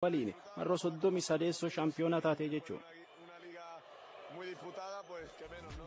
Waliin marroo 33 shaampiyoonaa taatee jechuudha. Muy disputada, pues que menos, ¿no?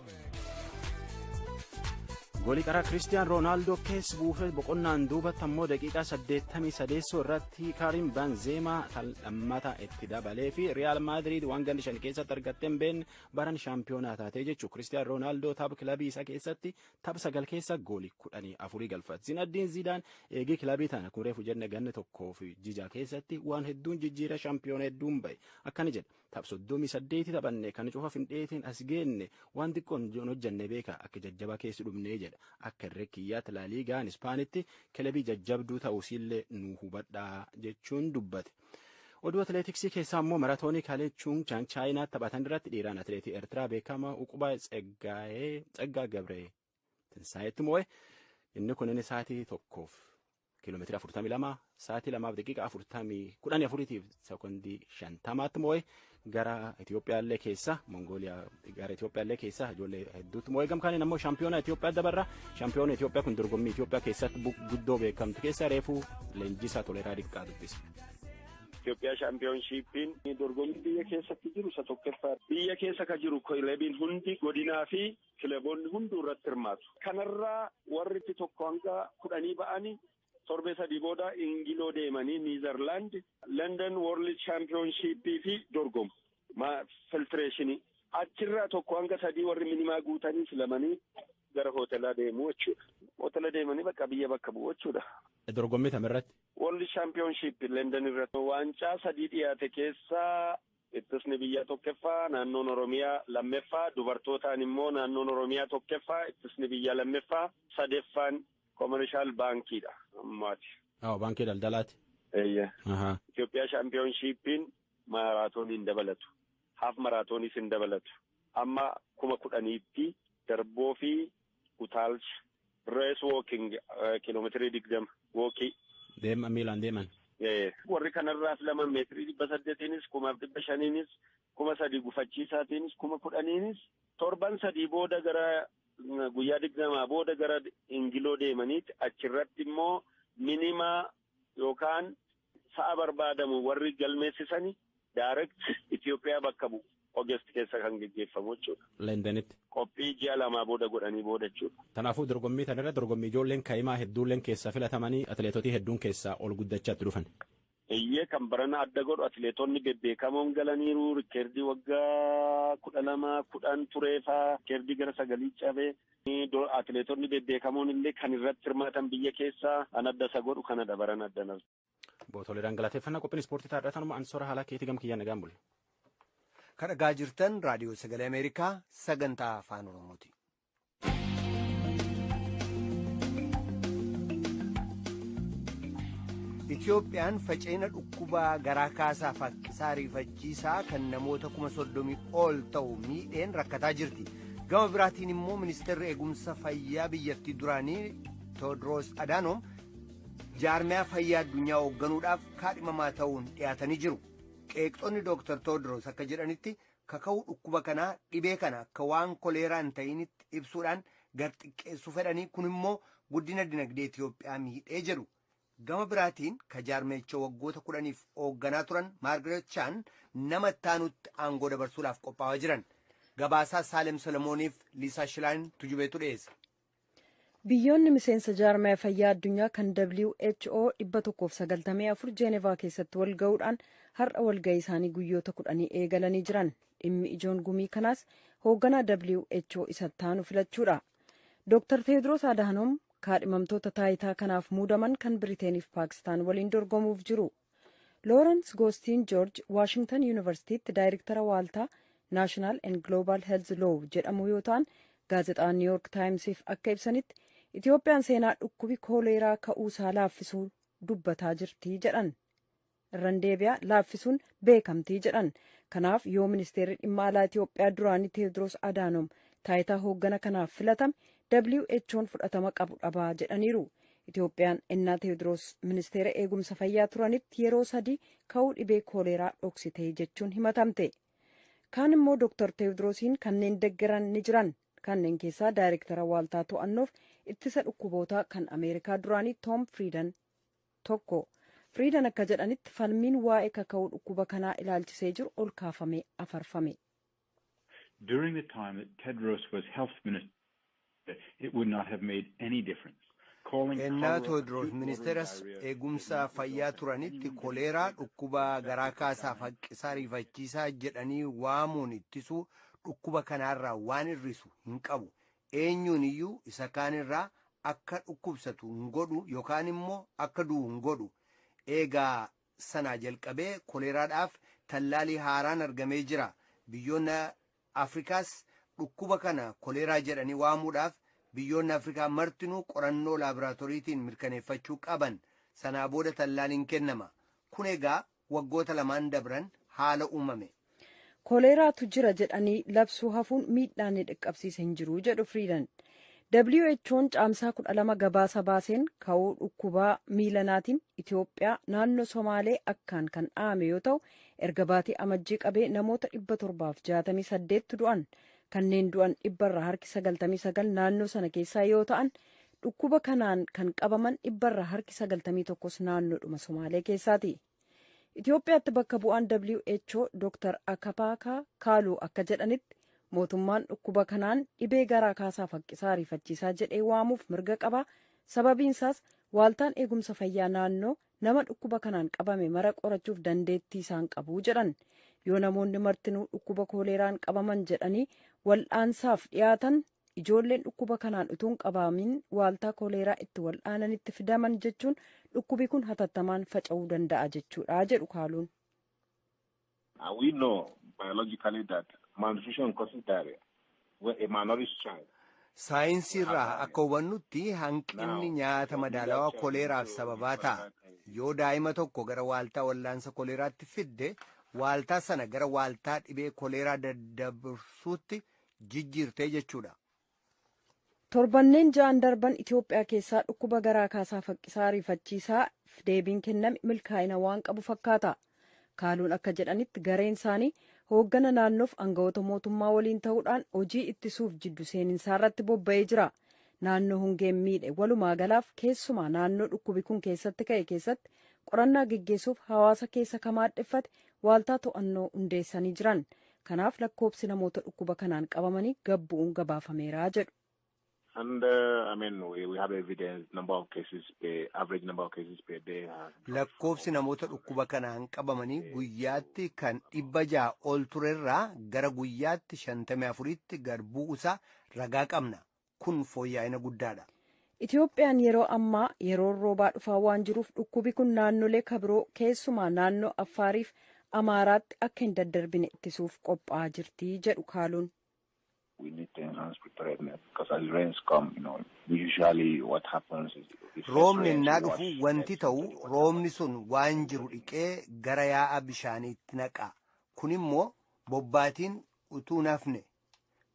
Goolii karaa Kiristiyaan Roonaaldoo keessa buufee boqonnaan duubatti ammoo daqiiqaa 83 irratti Karim Banzeemaa lammata itti dabalee fi Riyaal Maadiriid waan ganni 5 keessatti argattee hin beekne baran shaampiyoonaa taatee jechuudha. Kiristiyaan Roonaaldoo tapha kilabii isaa keessatti tapha 9 keessa goolii 14 galfate. Zinaddiin Zidaan eegii kilabii tana kureefu jenne ganna tokkoo fi jija keessatti waan hedduun jijjiira, shaampiyoona hedduun bahe, akkana jedha. Tapha 38 taphanne kan cufa findheetiin as geenne, waan xiqqoon hojjenne beeka, akka jajjabaa keessi dhumnee jedha. Akka irree kiyyaatti Laaliigaan Ispaanitti kilabii jajjabduu ta'uusiillee nu hubadhaa jechuun dubbate. Oduu atileetiksii keessaa immoo maratoonii kaalechuun chaayinaatti taphatan irratti dhiiraan atileetii Eertiraa beekamaa Uqubaa Tsaggaa Gabree Tinsaayetti moo'e. Inni kun inni sa'aatii tokkoof kiiloomeetira 42 sa'aatii 2f daqiiqaa afurtamii kudhanii afuriitiif sekoondii 50tti moo'e. Gara Itoophiyaallee keessa Mongooliyaa gara Itoophiyaallee keessa ijoollee hedduutti moo'e. Gamkaaniin ammoo shaampiyoona Itoophiyaa dabarra. Shaampiyoona Itoophiyaa kun dorgommii Itoophiyaa keessatti guddoo beekamtu keessa reefuu leenjisaa Toleeraa Diqqaa dubbisa. Itoophiyaa shaampiyoonshiippiin dorgommii biyya keessatti jiru isa tokkoffaa. Biyya keessa ka jiru kilabiin hundi, godinaa fi kilaboonni hunduu irratti hirmaatu. Kanarraa warri tokko hanga 10 ba'anii torbee 3 booda Ingiloo deemanii Niizerlaand London World Championshipii fi dorgomu. Filtireeshinii. Achirraa tokko hanga sadii warri minimaa guutanii filamanii gara hoteelaa deemuu jechuudha. Hoteela deemanii bakka biyya bakka bu'u jechuudha. Dorgommii tam irratti? World Championship London irratti waancaa sadii dhiyaate keessaa ittisni biyya tokkoffaa, naannoon Oromiyaa lammeeffaa, dubartootaan immoo naannoon Oromiyaa tokkoffaa, ittisni biyya lammeeffaa, sadeeffaan Commercial Baankiidha ammaati. Baankii daldalaati. Eeyya. Itoophiyaa shaampiyoonshiippiin maaraatoonii hin dabalatu. Half maraatooniis hin dabalatu. Amma 10,000tti darboo fi utaalcha, race walking, kiiloomeetirii 20 walkii. Deema miilaan deeman. Warri kanarraa filaman meetirii 800iinis, 5,500iinis, 3,000 gufachiisaatiinis, 10,000iinis torban 3 booda, gara guyyaa 20 booda gara Ingiloo deemaniiti achirratti immoo minimaa yookaan sa'a barbaadamu warri galmeessisani direct Itoophiyaa bakka bu'u. August keessa kan geggeeffamu jechuudha. Londonitti. Qophii ji'a 2 booda godhanii booda jechuudha. Kanaafuu dorgommii tanarra dorgommii ijoolleen kaa'imaa hedduulleen keessaa filatamanii atileetotii hedduun keessaa ol guddachaatti dhufan. Eeyyee, kan barana adda godhu atileetonni bebbeekamoon galaniiru. Rikeerdii waggaa 12, 10 tureefaa rikeerdii gara sagalii cabee, atileetonni bebbeekamoon illee kan irratti hirmaatan biyya keessaa an adda isa godhu kanadha barana adda. Bootoleedhaan galateeffannaa. Qophiin ispoortii taadhaa tanuma. Ansoora haala keetii gam kiyyaan nagaan bulle. Kan dhagaa jirtan Raadiyoo Sagalee Ameerikaa sagantaa Afaan Oromooti. Itiyoophiyaan faca'ina dhukkubaa garaa kaasaa fakkisaa ariifachiisaa kan namoota 30,000 ol ta'u miidheen rakkataa jirti. Gama biraatiin immoo ministeerri eegumsa fayyaa biyyattii duraanii Tewoodiroos Adaanoom jaarmiyaa fayyaa addunyaa hoogganuudhaaf kaadhimamaa ta'uun dhiyaatanii jiru. Qeeqxonni Dooktar Tewoodiroos akka jedhanitti kaka'uu dhukkuba kanaa, dhibee kana akka waan koleeraa hin ta'initti ibsuudhaan gar xiqqeessuu fedhanii, kun immoo guddina dinagdee Itiyoophiyaa miidhee jedhu. Gama biraatiin ka jaarmeecha waggoota 10f hoogganaa turan Maargaret Chaan nama ittaanutti aangoo dabarsuudhaaf qophaa'aa jiran. Gabaasaa Saalem Solomooniif Liisaa Shilaan Tujubeetu dhiyeessa. Biyyoonni miseensa jaarmaya fayyaa addunyaa kan WHO 194 Jeenevaa keessatti wal ga'uudhaan har'a walga'ii isaanii guyyoota 10 eegalanii jiran. Dhimmi ijoon gumii kanaas hoogganaa WHO isa taanu filachuudha. Dr. Teedros Adhanom kaadhimamtoota taayitaa kanaaf muudaman kan Biriteeniif Paakistaan waliin dorgomuuf jiru. Lawrence Goostiin George Waashingtan Yuunivarsiitiitti daayirektara waaltaa National and Global Health Law jedhamu yoo ta'an, gaazexaa New York Timesiif akka ibsanitti Itoophiyaan seenaa dhukkubi kooleeraa ka'uusaa laaffisuu dubbataa jirti jedhan. Irran deebi'aa, laaffisuun beekamtii jedhan. Kanaaf yoo ministeerri dhimma alaa Itoophiyaa duraanii Teewodiroos Adaanom taayitaa hooggana kanaaf filatame WHO'n fudhatama qabu dhabaa jedhaniiru. Itoophiyaan ennaa Teewodiroos ministeera eegumsa fayyaa turanitti yeroo sadii ka'uu dhibee kooleeraa dhoksite jechuun himatamte. Kaan immoo Dr. Teewodiroosiin kanneen deggeran ni jiran. Kanneen keessaa daayirektara waaltaa to'annoof ittisa dhukkubootaa kan Ameerikaa duraanii Toom Friidan tokko. Friidan akka jedhanitti, falmiin waa'ee kaka'uu dhukkuba kanaa ilaalchisee jiru ol kaafamee afarfame. During the time that Tedros was health minister, it would not have made any difference. Ennaa Tewoodiroos ministeera eegumsa fayyaa turanitti, koleeraa dhukkuba garaa kaasaaf haqqisaa ariifachiisaa jedhanii waamuun ittisuu dhukkuba kanaarraa waan hir'isu hin qabu. Eenyuun iyyuu isa kaanirraa akka dhukkubsatu hin godhu yookaan immoo akka du'u hin godhu. Eegaa sanaa jalqabee koleeraadhaaf tallaalii haaraan argamee jira. Biyyoonni Afrikaas dhukkuba kana koleeraa jedhanii waamuudhaaf biyyoonni Afrikaa martinuu qorannoo laaboraatooriitiin mirkaneeffachuu qaban. Sanaa booda tallaaliin kennama. Kun egaa waggoota 2n dabran haala uumame. Koleeraatu jira jedhanii labsuu hafuun miidhaan ni dhaqqabsiisa hin jiru jedhu Friidan. WHO'n Caamsaa 12 gabaasa baaseen ka'uu dhukkubaa miilanaatiin Itoophiyaa naannoo Somaalee akkaan kan dhahame yoo ta'u, erga baatii Amajjii qabee namoota 768 du'an. Kanneen du'an dhibbarraa harki 99 naannoo sana keessaa yoo ta'an, dhukkuba kanaan kan qabaman dhibbarraa harki 91s naannoodhuma Somaalee keessaati. Itoophiyaatti bakka bu'aan WHO Dr. Akapaakaa Kaaluu akka jedhanitti, mootummaan dhukkuba kanaan dhibee garaa kaasaa haqqisaa ariifachiisaa jedhee waamuuf mirga qaba. Sababiinsaas waaltaan eegumsa fayyaa naannoo nama dhukkuba kanaan qabame mara qorachuuf dandeettii isaan qabu jedhan. Yoo namoonni martinuu dhukkuba koleeraan qabaman jedhanii wal'aansaaf dhiyaatan, ijoolleen dhukkuba kanaan utuu hin qabamin waaltaa koleeraa itti wal'aananitti fidaman jechuun dhukkubi kun hatattamaan faca'uu danda'a jechuudha jedhu Kaaluun. We know biologically that malnutrition causes diarrhea. Where a malnourished child Saayinsii irraa akka hubannutti, hanqinni nyaata madaalawaa koleeraaf sababaa ta'a. Yoo daa'ima tokko gara waaltaa wallaansa koleeraatti fidde, waaltaa sana gara waaltaa dhibee koleeraa daddabarsuutti jijjiirtee jechuudha. Torbanneen 6n darban Itoophiyaa keessaa dhukkuba garaa kaasaa haqqisaa ariifachiisaa deebiin kenname milkaa'ina waan qabu fakkaata. Kaaluun akka jedhanitti, gareen isaanii hooggana naannoof aangawoota mootummaa waliin ta'uudhaan hojii ittisuuf jiddu seeninsaa irratti bobba'ee jira. Naannoo hongeen miidhe walumaa galaaf, keessumaa naannoo dhukkubi kun keessatti ka'e keessatti qorannaa geggeessuuf hawaasa keessa kamaadheffate waaltaa to'annoo hundeessanii jiran. Kanaaf lakkoobsi namoota dhukkuba kanaan qabamanii gad bu'uun gabaafameera jedhu. And I mean, we have evidence, number of cases per average number of cases per day. Lakkoobsi namoota dhukkuba kanaan qabamanii guyyaatti kan 600 ol turerraa gara guyyaatti 54tti gad bu'uusaa ragaa qabna. Kun fooyya'ina guddaadha. Itoophiyaan yeroo ammaa yeroon roobaa dhufaa waan jiruuf, dhukkubi kun naannolee kabiroo, keessumaa naannoo Affaariif Amaaraatti akka hin daddarbine ittisuuf qophaa'aa jirti jedhu Kaaluun. We need to enhance preparedness because as rains come, usually what happens is Roobni innaa dhufu wanti ta'u, roobni sun waan jiru dhiqee gara yaa'a bishaaniitti naqa. Kun immoo bobbaatiin utuu nafne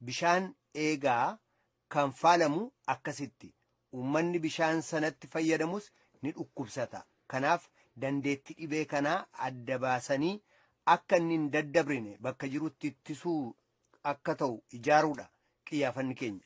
bishaan eegaa kan faalamu akkasitti. Uummanni bishaan sanatti fayyadamus ni dhukkubsata. Kanaaf dandeettii dhibee kanaa adda baasanii akka inni hin daddabrine bakka jirutti ittisuu akka ta'u ijaaruudha qiyyaafanni keenya.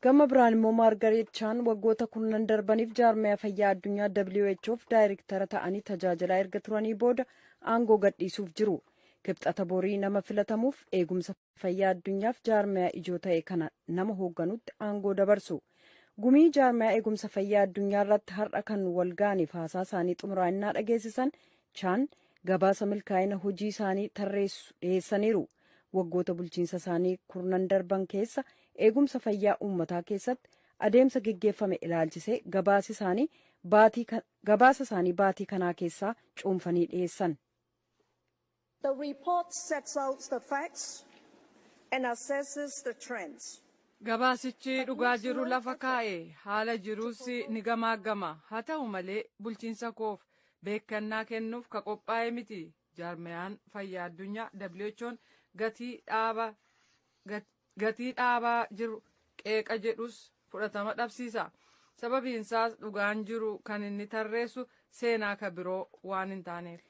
Gama biraan immoo Maargareet Chaan waggoota 10 darbaniif jaarmaya fayyaa addunyaa WHOf daayirektara ta'anii tajaajilaa erga turanii booda aangoo gadhiisuuf jiru. Kibxata borii nama filatamuuf eegumsa fayyaa addunyaaf jaarmaya ijoo ta'e kana nama hoogganutti aangoo dabarsu. Gumii jaarmaya eegumsa fayyaa addunyaa irratti har'a kan wal ga'aniif haasaa isaanii xumuraannaa dhageessisan, Chaan gabaasa milkaa'ina hojii isaanii tarreessu dhiyeessaniiru. Waggoota bulchiinsa isaanii kurnan darban keessa eegumsa fayyaa uummataa keessatti adeemsa geggeeffame ilaalchisee gabaasa isaanii baatii kanaa keessaa cuunfanii dhiyeessan. The report sets out the facts and assesses the trends. Gabaasichi dhugaa jiru lafa kaa'e, haala jiruus ni gamaaggama. Haa ta'u malee, bulchiinsa koof beekannaa kennuuf ka qophaa'e miti. Jaarmayaan fayyaa addunyaa WHO'n gatii dhaabaa jiru qeeqa jedhus fudhatama dhabsiisa. Sababiinsaas dhugaan jiru kan inni tarreessu seenaa ka biroo waan hin taaneef.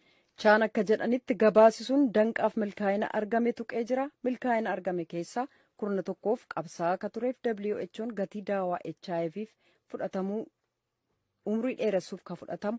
Chaan akka jedhanitti, gabaasi sun danqaaf milkaa'ina argame tuqee jira. Milkaa'ina argame keessaa kurna tokkoof qabsaa'aa akka tureef WHO'n gatii daawaa HIVf fudhatamuu umrii dheeressuuf ka fudhatamu